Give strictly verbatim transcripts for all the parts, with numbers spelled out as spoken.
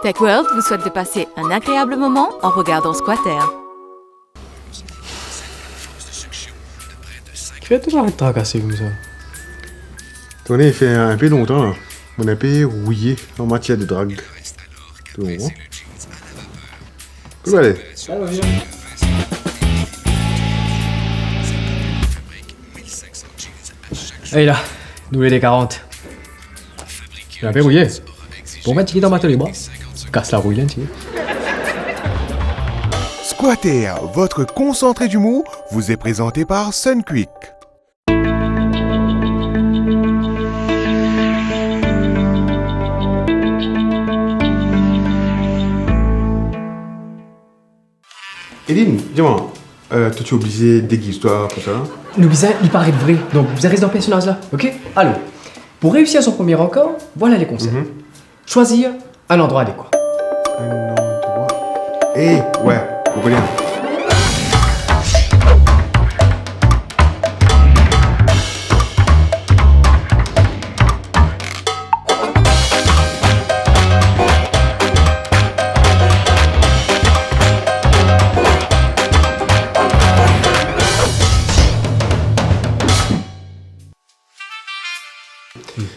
Tech World vous souhaite de passer un agréable moment en regardant Squatter. Ki fer to aret trakase koumsa? Tande, fer inpe lontan la, mo inpe rouye an matier de drag. To konpran? Kouma ale? Ey la, nou le de karant. Inpe rouye. Bon, ben, tiket anba to lebra. Kas larouy la, tiket. Squatter, votre concentré d'humour, vous est présenté par Sunquick. Edine, di mwa, euh, to ti oblize degiz twa koumsa la? Nou bizin li paret vre, donk bizin res dan personaz la, ok? Alor, pou reisir son premie rankor, vwala le konsey. Mhm. Choisir un endroit adéquat. Un endroit. Eh, ouais, mo kone.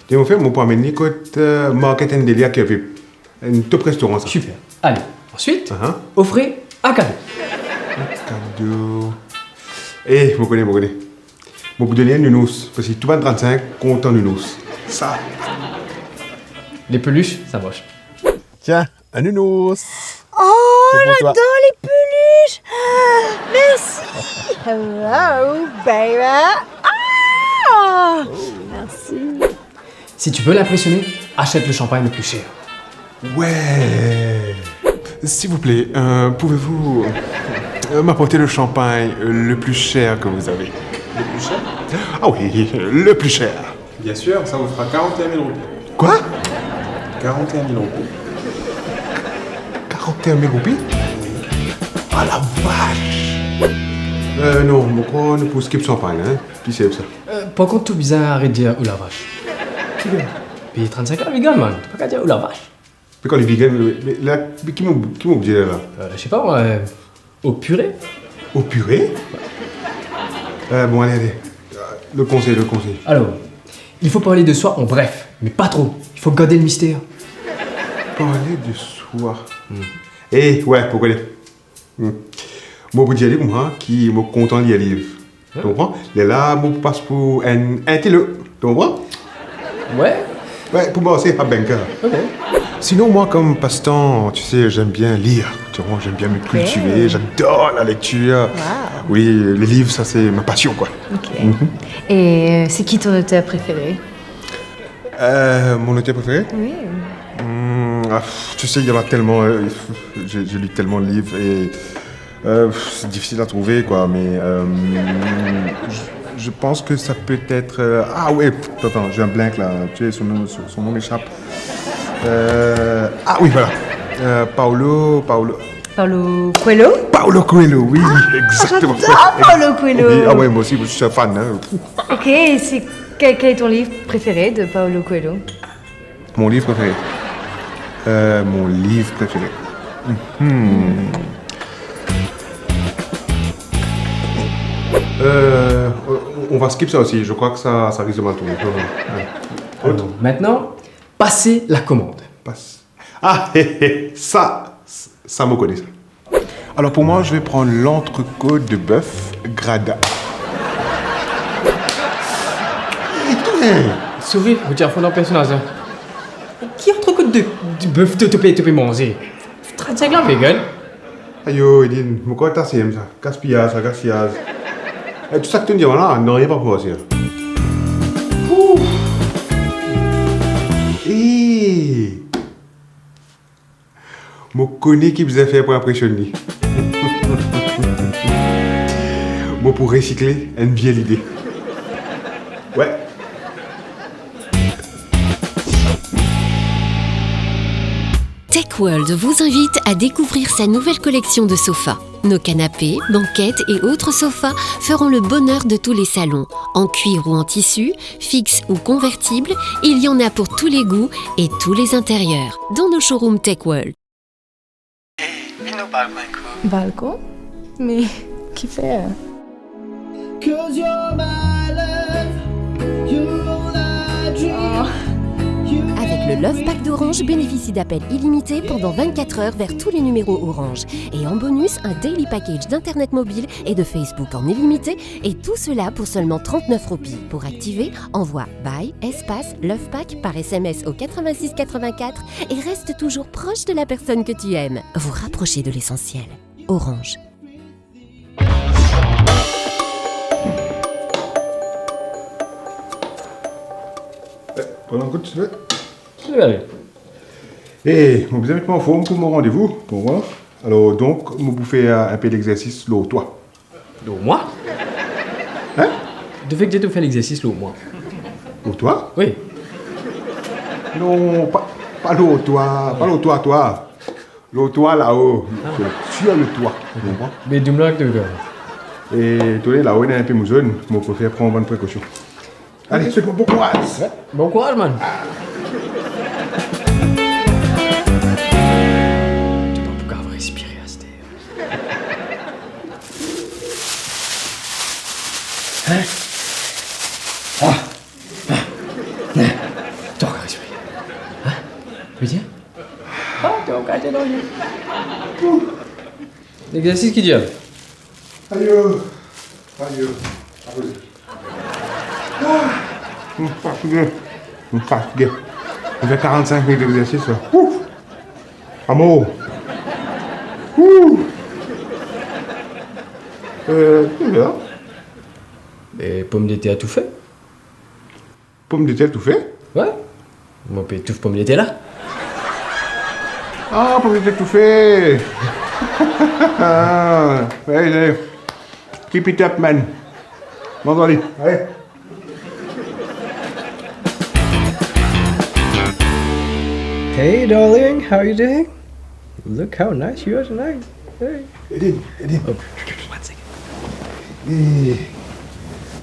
Demin mo fer, mo pou amenn li kot, euh, Market and Deli a Kerpip. Enn top restoran sa. Super. Ale, answit, aha, ofrir un kado. Un kado. Eh, mo kone, mo kone. Mo pou donn li enn nounous, parski tou bann trannsink kontan nounous. Sa. Les peluches, ça moche. Tiens, un nounours. Oh, c'est pour toi. J'adore les peluches. Merci. Hello, baby. Ah, merci. Si tu veux l'impressionner, achète le champagne le plus cher. Ouais. S'il vous plaît, euh, pouvez-vous, euh, m'apporter le champagne, euh, le plus cher que vous avez ? Le plus cher ? Ah oui, le plus cher. Bien sûr, ça vous fera quarante et un mille roupies. Quoi ? Quarante et un mille roupies. Quarante et un mille roupies ? Ah la vache ! Euh, non, mo krwar nou pou skip champagne, hein. Pli safe sa. Euh, par kont, to bizin aret dir ou la vache. Ki vegan? Pe trannsink an vegan, man. To pa kav dir ou la vache. Me kan li vegan, me, me la, me ki mo, ki mo pou dir la? Euh, je sais pas, moi, euh, au purée. Au purée? Euh, bon, allez, allez. Euh, le conseil, le conseil. Alors, il faut parler de soi en bref, mais pas trop. Il faut garder le mystère. Parler de soi. Hmm. Eh, ouais, mo kone. Hmm. Mo pou dir li koumsa ki mo kontan lir liv. Hein? To konpran? Lerla mo pou pas pou enn intello. To konpran? Ouais. Ouais, pou marse a banker. Ok. Sinon, moi, comme passe-temps, tu sais, j'aime bien lire. Tu vois, j'aime bien me cultiver, j'adore la lecture. Wow. Oui, les livres, ça, c'est ma passion, quoi. Ok. Mhm. Et, euh, c'est qui ton auteur préféré ? Euh, mon auteur préféré ? Oui. Hmm, ah, pff, tu sais, il y en a tellement, euh, pff, j'ai, j'ai lu tellement de livres et, euh, pff, c'est difficile à trouver, quoi, mais, euh, je, je pense que ça peut être, euh, ah ouais, pff, attends, j'ai un blank là, tu sais, son nom, son, son nom m'échappe. Euh, ah oui, voilà. Euh, Paulo, Paulo. Paulo Coelho ? Paulo Coelho, oui, exactement. Ah, j'adore Paulo Coelho. Oui, ah ouais, moi aussi, je suis un fan, hein. Ok, c'est quel, quel est ton livre préféré de Paulo Coelho ? Mon livre préféré. Euh, mon livre préféré. Mhm. Euh, on, on va skip ça aussi. Je crois que ça, ça risque de mal tourner. Ouais. Alors, maintenant, passez la commande. Passe. Ah, hé, hé, sa, sa mo kone sa. Alors pour moi, je vais prendre l'entrecôte de bœuf gras d'âne. Putain. Sorry, mo ti a fon dan personaz la. Ki antrekot de, de bef to, to pe, to pe manze? Trannsink an vegan. Ayo, Edine, mo krwar to ti ena sa. Gaspiyaz sa, gaspiyaz. Eh, tou sa ki to'nn dir mwa la, nanye pa pou marse. Ouf. Eh. Mo kone ki bizin fer pou inpresionn li. Mo pou resikle enn vie lide. Ouais. Tech World vous invite à découvrir sa nouvelle collection de sofas. Nos canapés, banquettes et autres sofas feront le bonheur de tous les salons. En cuir ou en tissu, fixe ou convertible, il y en a pour tous les goûts et tous les intérieurs. Dans nos showrooms Tech World. Vinn nou balkon enn kou. Balkon? Me kifer? Avec le Love Pack d'Orange, bénéficie d'appels illimités pendant vingt-quatre heures vers tous les numéros Orange. Et en bonus, un daily package d'internet mobile et de Facebook en illimité, et tout cela pour seulement trente-neuf roupies. Pour activer, envoie buy espace Love Pack par S M S au quatre-vingt-six quatre-vingt-quatre et reste toujours proche de la personne que tu aimes. Vous rapprochez de l'essentiel. Orange. Eh, pran enn kout, silvouple. Silvouple. Eh, mo bizin met mwa anform pou mo randevou, konpran? Alor, donk, mo pou fer, euh, inpe lexersis lor twa. Lor mwa? Hein? To fek dir to fer lexersis lor mwa? Lor twa? Wi. Non, pa, pa lor twa, pa lor twa, twa. Lor twa lao, ah, sur le toit, to konpran? Me doum la ki to fer. E to le lao, ena inpe mouzoun, mo prefer pran bann prekosion. Ale, swet mwa bon kouraz. Wi, bon kouraz, man. To pa pou kav respire aster. Hein? Ah. Ah. To pa pou kav respire. Hein? Bien. Ah, to pa pou kav dir nanye. Lexersis ki dir? Ayo, ayo, apoze. Ah, mo fatige, mo fatige. Mo fer karant-sink minit lexersis la. Ouf! Amor! Ouf! Euh, ki fer la? E pomdeter toufe? Pomdeter toufe? Wi. Mo pe touf pomdeter la. Ah, pomdeter toufe. Ah, wi, wi. Keep it up, man. Manz li. Ale. Hey, darling, how you doing? Look how nice you are tonight. Hey. Eden, Eden. Oh, one second. Eh,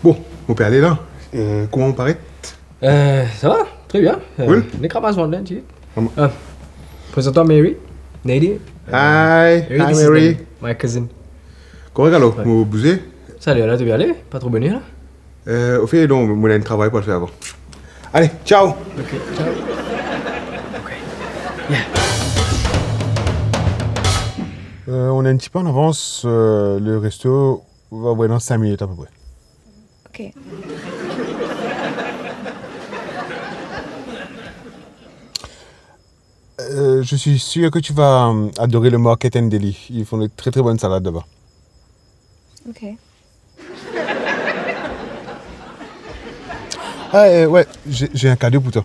bon, mo pe ale la. Euh, kouma mo paret? Euh, sa va, tre bien. Euh, cool. Nek ramas vant la, ti. Kouma? Euh, prezant twa Mary, Nadine. Hi, Mary, hi, this is Mary. Nadine, my cousin. Korek alor, wi, mo bouze. Sa ale la, to pe ale, pa tro bone la. Euh, ofet, non, mo ena enn travay pou al fer avan. Ale, ciao. Ok, ciao. Ok. Yeah. Euh, on est un petit peu en avance, euh, le resto va ouvrir dans cinq minutes à peu près. Ok. Euh, je suis sûr que tu vas, euh, adorer le Market and Deli. Ils font de très, très bonnes salades là-bas. Ok. Ah, euh, ouais, j'ai, j'ai un cadeau pour toi.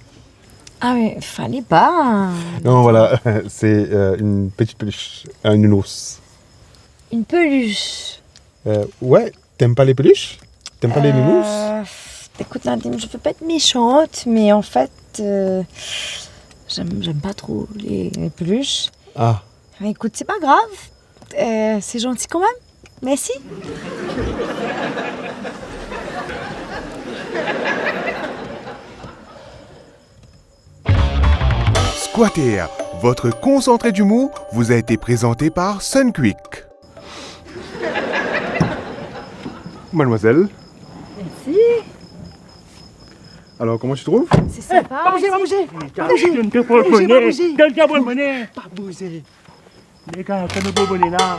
Ah, mais fallait pas. Non, voilà, c'est, euh, une petite peluche, un nounours. Une peluche? Euh, ouais, t'aimes pas les peluches? T'aimes pas les nounours? Euh, écoute, Nadine, je veux pas être méchante, mais en fait, euh, j'aime, j'aime pas trop les, les peluches. Ah. Mais écoute, c'est pas grave. Euh, c'est gentil quand même. Merci. Squatter, votre concentré d'humour vous a été présenté par Sunquick. Mademoiselle. Merci. Alors, comment tu trouves? C'est sympa. Eh, pas bouger, pas bouger. Pas bouger. Donne-moi le bonnet. Pas bouger. Donne-moi le bonnet. Pas bouger. Les gars, fais-moi le bonnet là.